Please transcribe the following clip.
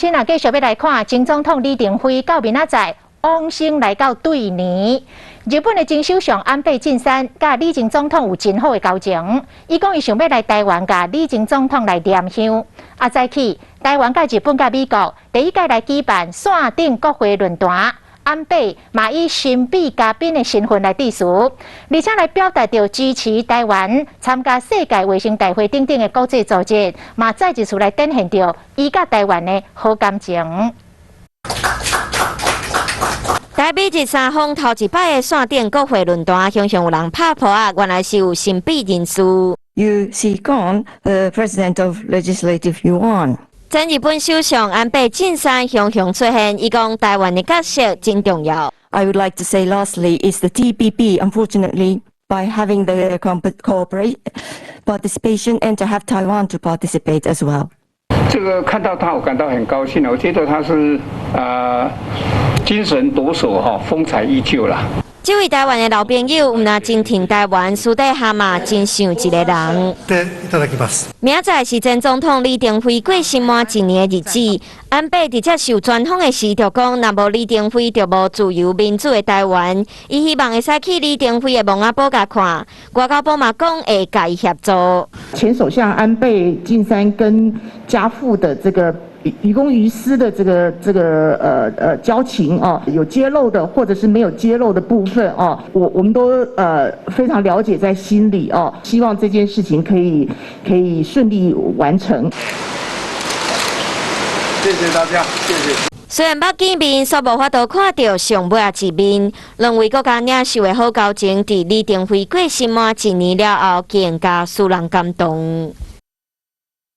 先來繼續欲來看，前總統李登輝到明仔載往生來到對年。日本的前首相安倍晉三佮李前總統有真好的交情，伊講伊想欲來台灣共李前總統來念香。啊，早起台灣佮日本佮美國第一屆來舉辦線頂國會論壇，安倍嘛以神秘嘉賓的身份來致辭，而且來表達著支持台灣參加世界衛生大會等等的國際組織，嘛再一次來展現著伊佮台灣的好感情。台美日三方頭一擺的線頂國會論壇，雄雄有人拍噗仔，原來是有神秘人士。 Yu Shyi-kun, the President of Legislative Yuan。前日本首相安倍晉三雄雄出現，伊講台灣的角色真重要。 I would like to say lastly is the TPP, unfortunately, by having the cooperation, participation and to have Taiwan to participate as well. 這個看到他，我感到很高興。我覺得他是精神抖擻哈，風采依舊啦。這位台灣的老朋友，毋但真疼台灣，私底下嘛真像一個人。明仔載是前總統李登輝過身滿一年的日子，安倍佇接受專訪的時就講，若無李登輝，就無自由民主的台灣。伊希望會使去李登輝的墓仔埔共看，外交部嘛講會共伊協助。前首相安倍晉三跟家父的這個於公於私的這個交情哦，有揭露的或者是沒有揭露的部分哦，我們都非常了解在心裡哦，希望這件事情可以順利完成。謝謝大家，謝謝。雖然捌見面，卻無法度看著上尾仔一面。兩位國家領袖的好交情，佇李登輝過身滿一年了後，更加使人感動。